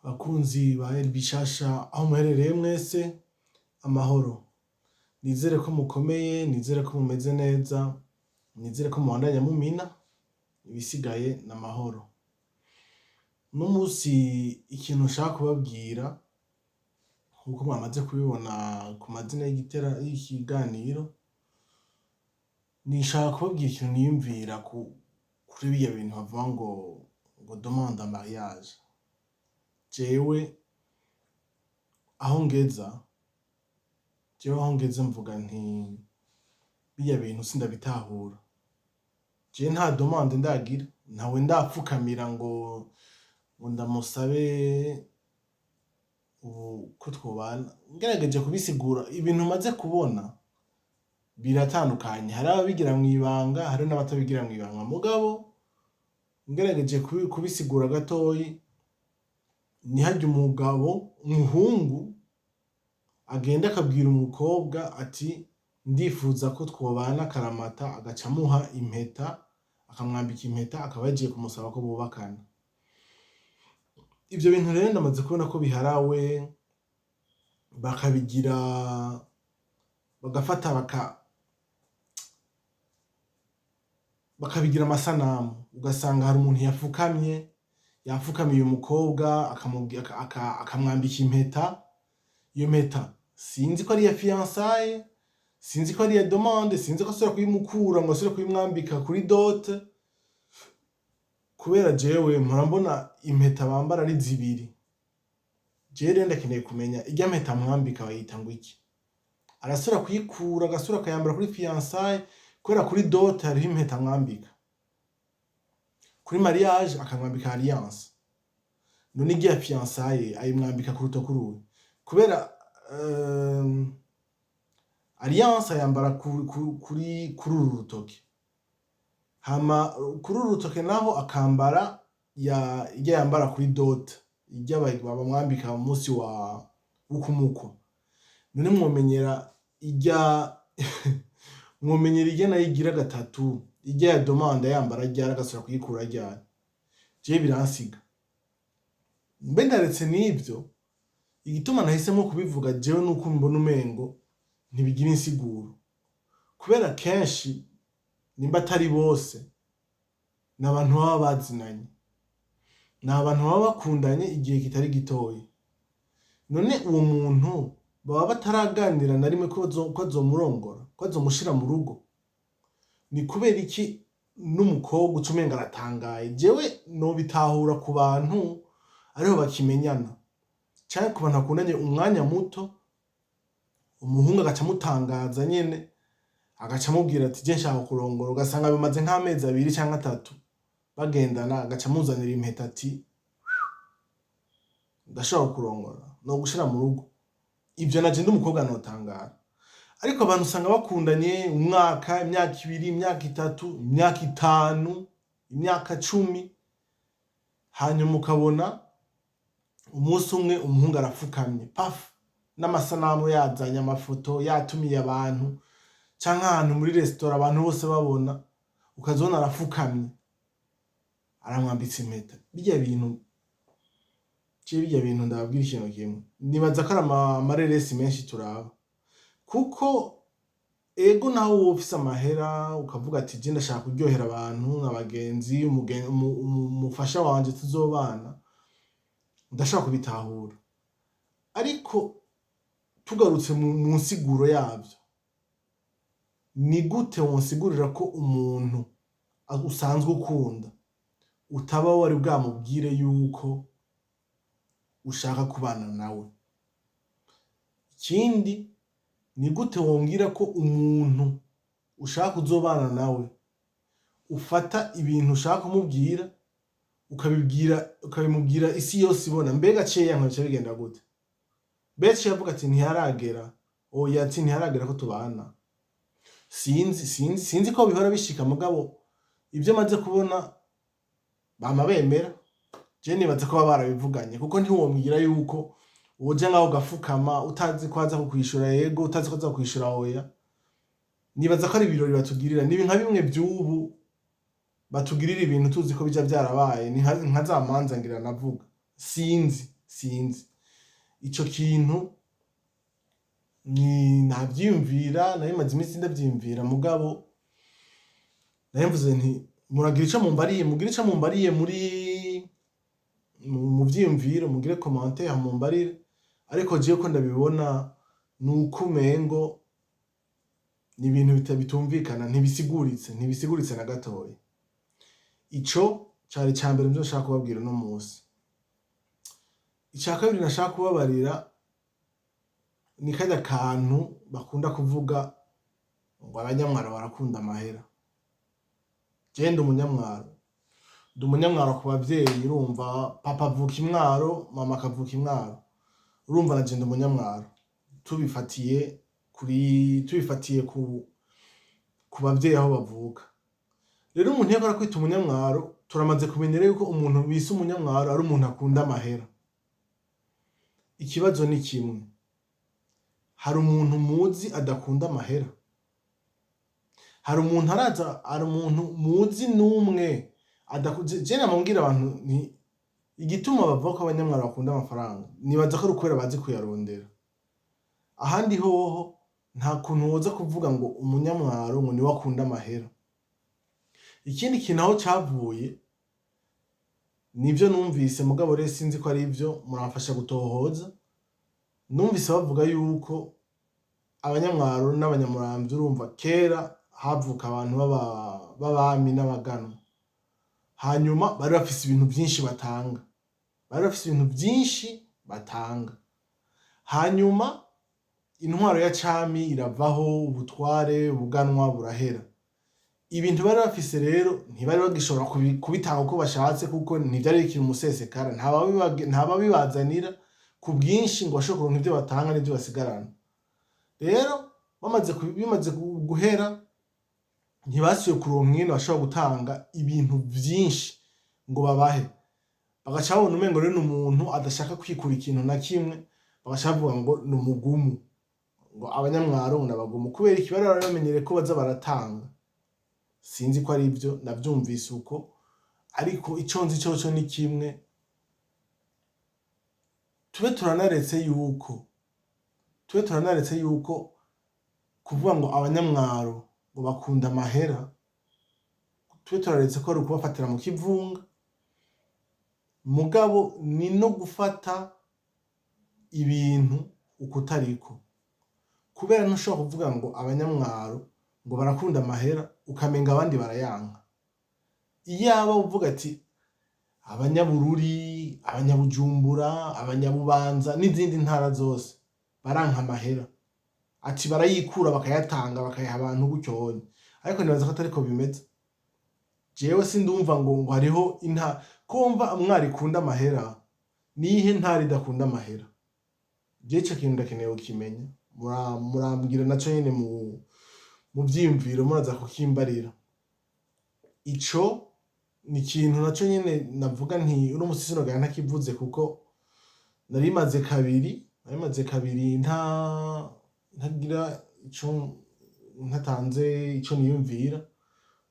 Bakunzi ba RB Shasha, aho muherereye mwese, amahoro. Nizere ko mukomeye, nizere ko mumeze neza, nizere ko mubandanya mumina, ibisigaye ni amahoro. Uno munsi ikintu nshaka kubabwira, nkuko mwamaze kubibona ku mazina y'ikiganiro, nshaka kubabwira ikintu niyumvira kuri birya bintu bavuga ngo demande en mariage. Jewe aho ngeza, jewe aho ngeze mvuga nti birya bintu sindabitahura. Jewe nta demande ndagira, ntawe ndapfukamira ngo ndamusabe ubu ko twobana. Ngerageje kubisigura, ibintu maze kubona biratandukanye. Hariho ababigira mw'ibanga, hariho n'abatabigira mw'ibanga. Mugabo ngerageje kubisigura gatoyi, ni harya umugabo, umuhungu agenda akabwira umukobwa ati ndifuza ko twobana akaramata, agaca amuha impeta, akamwambika impeta, akaba yagiye kumusaba ko bubakana. Ivyo bintu rero ndamaze kubona ko biharawe, bakabigira, bagafata bakabigira amasanamu, ugasanga hari umuntu yafukamye, yafukamiye umukobwa, akamwambika impeta. Iyo mpeta sinzi ko ari iya fiançailles, sinzi ko ari iya demande, sinzi ko asubira kuyimukura ngo asubire kuyimwambika kuri dot, kubera jewe mpora mbona impeta bambara ari zibiri. Jewe rero ndakeneye kumenya irya mpeta amwambika bayita ngo iki? Arasubira kuyikura, agasubira akayambara kuri fiançailles, kubera kuri dot hariho impeta amwambika, kuri mariage akamwambika alliance. None irya fiançailles ayimwambika ku rutoki uruhe? Kubera alliance ayambara kuri uru rutoki, hama kuri uru rutoke naho akambara ya irya yambara kuri dot, irya bamwambika mu munsi wa w'ukumukwa. None mwomenyera irya nayo igira gatatu, irya ya demande, yambara ryari, agasubira kuyikura ryari? Jewe biransiga. Mbe ndaretse n'ivyo, igituma nahisemwo kubivuga jewe nuko mbona umengo ntibigira insiguro, kubera kenshi, nimba atari bose, ni abantu baba bazinanye, ni abantu baba bakundanye igihe kitari gitoyi. None uwo muntu baba bataraganira na rimwe ko azomurongora, ko azomushira mu rugo? Ni kubera iki n'umukobwa uca umenga aratangaye? Jewe nobitahura ku bantu ariho bakimenyana, canke ku bantu bakundanye umwanya muto, umuhungu agaca amutangaza nyene, agaca amubwira ati je nshaka kurongora, ugasanga bimaze nk'amezi 2 canke 3 bagendana, agaca amuzanira impeta ati ndashobora kurongora, no gushira mu rugo. Ivyo naje ndi umukobwa notangara. Ariko abantu usanga bakundanye umwaka, imyaka 2, imyaka 3, imyaka 5, imyaka 10, hanyuma ukabona umunsi umwe umuhungu arapfukamye, paf, n'amasanamu yazanye, amafoto, yatumiye abantu, canke ahantu muri resitora abantu bose babona, ukazibona arapfukamye aramwambitse impeta. Birya bintu, je birya bintu ndababwira ikintu kimwe, nibaza ko ari amareresi menshi turaba, kuko ego naho woba ufise amahera ukavuga ati je ndashaka kuryohera abantu, abagenzi, umufasha wanje tuzobana, ndashobora kubitahura. Ariko tugarutse mu nsiguro yavyo, ni gute wonsigurira ko umuntu usanzwe ukunda utaba wari bwamubwire yuko ushaka kubana nawe? Ikindi, ni gute wombwira ko umuntu ushaka kuzobana nawe ufata ibintu ushaka kumubwira ukabibwira, ukabimubwira isi yose ibona? Mbega aciye yanka, bica bigenda gute? Mbega aciye avuga ati ntiharagera, oya, ati ntiharagera ko tubana? Sinzi, sinzi, sinzi ko bihora bishika, mugabo ibyo maze kubona bama bemera. Je nibaza ko baba barabivuganye, kuko ntiwombwira yuko woja ngaho ugafukama utazi ko aza kukwishura yego, utazi ko aza kukwishura oya. Nibaza ko ari ibirori batugirira, ni nka bimwe vy'ubu batugirira ibintu tuzi ko bija vyarabaye, ni nka za manza ngira navuga, sinzi. Sinzi ico kintu, ni navyiyumvira, nari maze iminsi ndavyiyumvira, mugabo nari mvuze nti muragira ico mumbariye, mugire ico mumbariye muri mu vyiyumviro, mugire commentaire mumbarire. Ariko jewe ko ndabibona ni uko umengo ni ibintu bitumvikana, ntibisiguritse, ntibisiguritse na gatoya. Ico cari ica mbere muvyo nshaka kubabwira uno musi. Ica kabiri nashaka kubabarira ni karya kantu bakunda kuvuga ngo abanyamwaro barakunda amahera. Jewe ndi umunyamwaro, ndi umunyamwaro ku bavyeyi. Urumva, papa avuka imwaro, mama akavuka imwaro, urumva naje ndi umunyamwaro. Tubifatiye kuri, tubifatiye ku bavyeyi aho bavuka. Rero umuntu iyo ariko arakwita umunyamwaro, turamaze kumenyera yuko umuntu bise umunyamwaro ari umuntu akunda amahera. Ikibazo ni kimwe: hari umuntu muzi adakunda amahera? Hari umuntu araza, hari umuntu muzi n'umwe adakuze? Je nama mbwira abantu nti igituma bavuga ko abanyamwaro bakunda amafaranga, nibaza ko ari ukubera bazi kuyarondera. Ahandi hoho nta kuntu woza kuvuga ngo umunyamwaro ngo niwe akunda amahera. Ikindi kintu aho cavuye, nivyo numvise, mugabo rero sinzi ko ari ivyo, muramfasha gutohoza. Numvise bavuga yuko abanyamwaro n'abanyamuramvya, urumva kera havuka abantu b'abami n'abaganwa, hanyuma bari bafise ibintu vyinshi batanga, bari bafise ibintu vyinshi batanga. Hanyuma intwaro ya cami iravaho, ubutware, ubuganwa burahera. Ibintu bari bafise rero ntibari bagishobora kubitanga uko bashatse, kuko ntivyari bikiri umusesekara, ntababibazanira ku bwinshi ngo bashobore kuronka ivyo batanga n'ivyo basigarana. Rero bimaze guhera, ntibasubiye kuronka ingene bashobora gutanga ibintu vyinshi ngo babahe. Bagaca babona umengo rero ni umuntu adashaka kwikura ikintu na kimwe, bagaca bavuga ngo ni umugumu, ngo abanyamwaro ngo n'abagumu. Kubera iki? Bari bamenyereye ko baza baratanga. Sinzi ko ari ivyo, navyumvise uko, ariko ico nzi coco ni kimwe: tube turanaretse yuko kuvuga ngo abanyamwaro ngo bakunda amahera, tube turaretse ko ari ukubafatira mu kivunga, mugabo ni no gufata ibintu ukutariko, kubera ntushobora kuvuga ngo abanyamwaro ngo barakunda amahera, ukamenga abandi barayanka. Iyaba uvuga ati abanyabururi, abanyabujumbura, abanyabubanza n'izindi ntara zose baranka amahera, ati barayikura bakayatanga, bakayaha abantu gutyo honye, ariko nibaza ko atariko bimeze. Jewe sindumva ngo hariho inta ko wumva umwari ikunda amahera. Niyihe ntara idakunda amahera? Jewe ico kintu ndakeneye kukimenya. Murambwira naco nyene mu vyiyumviro, muraza kukimbarira. Ico ni ikintu naco nyene navuga nti uno musi sinogaya ntakivuze, kuko nari maze kabiri ntagira ico ntatanze, ico niyumvira.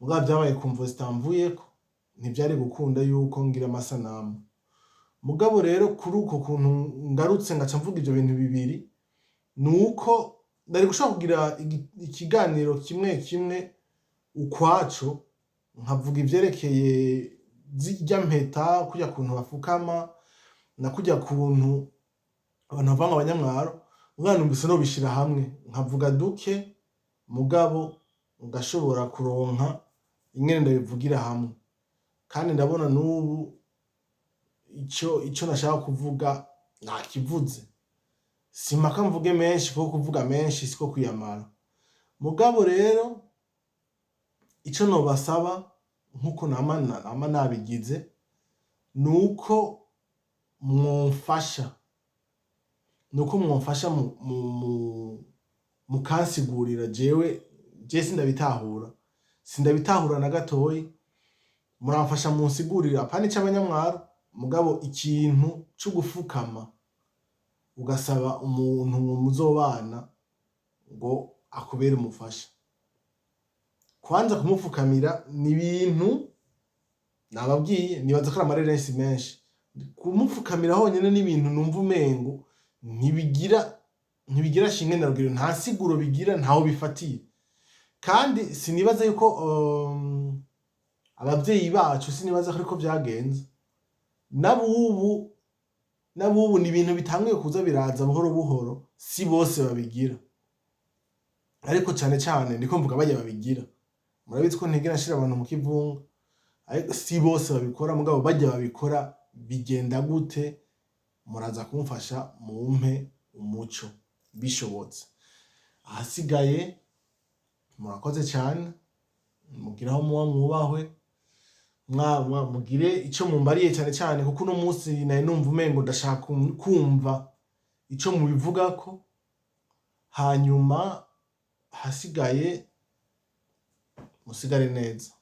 Mugabo vyabaye ku mvo zitamvuyeko, ntivyari gukunda yuko ngira amasanamu. Mugabo rero kuri uko kuntu ngarutse ngaca mvuga ivyo bintu bibiri, nuko nari gushobora kugira ikiganiro kimwe kimwe ukwaco, nkavuga ivyerekeye zirya mpeta, kurya kuntu bafukama, na kurya kuntu abantu bavuga ngo abanyamwaro. Mugabo numvise nobishira hamwe nkavuga duke, mugabo ngashobora kuronka ingene ndabivugira hamwe. Kandi ndabona n'ubu ico nashaka kuvuga nakivuze. Simpaka mvuge menshi, kuko kuvuga menshi siko kuyamara. Mugabo rero ico nobasaba, nkuko nama nabigize, nuko mwomfasha, nuko mwomfasha mukansigurira. Jewe je sindabitahura, sindabitahura na gatoyi. Muramfasha munsigurira, apana ic'abanyamwaro, mugabo ikintu co gufukama ugasaba umuntu ngo muzobana ngo akubere umufasha. Kwanza kumupfukamira ni ibintu nababwiye, nibaza ko ari amareresi menshi. Kumupfukamira honyine n'ibintu numva umengo ntibigira shinge na rugero, nta siguro bigira, ntaho bifatiye. Kandi sinibaza yuko abavyeyi bacu, sinibaza ko ariko vyagenze. N'abubu ni ibintu bitanguye kuza biraza buhoro buhoro. Si bose babigira, ariko cane cane ndiko mvuga barya babigira. Murabizi ko ntigera nshira abantu mu kivunga, ariko si bose babikora. Mugabo barya babikora, bigenda gute? Muraza kumfasha mumpe umuco bishobotse. Ahasigaye murakoze cyane, mugire aho muba mwubahwe. Mugire ico mumbariye, cyane cyane kuko uno munsi nari numva umengo ndashaka kumva ico mubivugako. Hanyuma hasigaye musigare neza.